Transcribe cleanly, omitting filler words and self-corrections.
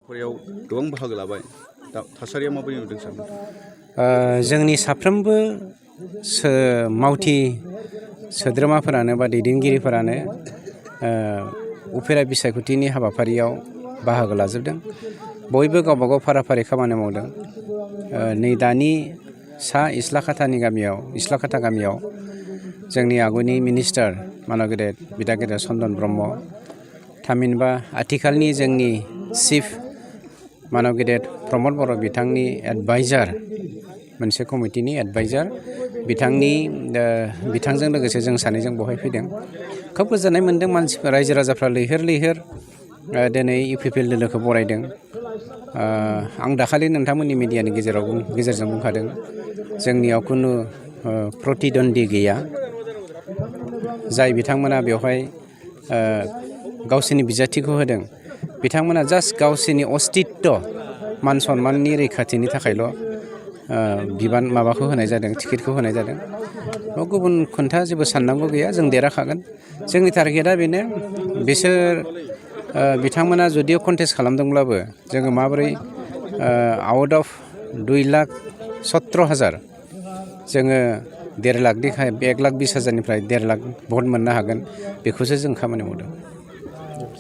हाबाफारियाव गोबां बाहागो लाबाय दा थासारिया माबायदि नुदों सार? जोंनि साफ्रोमबो मावथि सोद्रोमाफोरानो बा दैदेनगिरिफोरानो उफेरा बिसायख'थिनि हाबाफारियाव बाहागो लाजोबदों। बयबो गावबा गाव फारा-फारि खामानि मावदों। नै दानि सा इस्लाखाथा गामियाव जोंनि आगुनि मिनिस्टार मानव गेदेर बिदा गेदेर चन्दन ब्रह्म, थामहिनबा आथिखालनि जोंनि चिफ मानव गेदेर प्रमद बर' बिथांनि एडभाइजार, मोनसे कमिटिनि एडभाइजार बिथांजों लोगोसे जों सानैजों बहाय फैदों। खोब गोजोननाय मोन्दों। मानसिफोर रायजो राजाफ्रा लैहोर लैहोर दिनै UPPL दोलोखौ बरायदों। आं दाखालि नोंथांमोननि मिडियानि गेजेरजों बुंखादों, जोंनियाव खुनु प्रतिद्वन्दी गैया। जाय बिथांमोना बेवहाय गावसोरनि बिजाथिखौ होदों, बिथांमोना जास्ट गावसोरनि अस्तित्व मान सन्माननि रैखाथिनि थाखायल' माबाखौ होनाय जादों, टिकेटखौ होनाय जादों। गुबुन खोथा जेबो साननांगौ गैया, जों देरहाखागोन। जोंनि टारगेटआ बेनो, बिथांमोना जुदिও कन्टेस्ट खालामदोंब्लाबो जोङो माबोरै आउट अफ 2,17,000 जोङो 1,20,000 1,20,000 निफ्राय 1,00,000 भट मोननो हागोन, बेखौसो जों खामानि मावदों।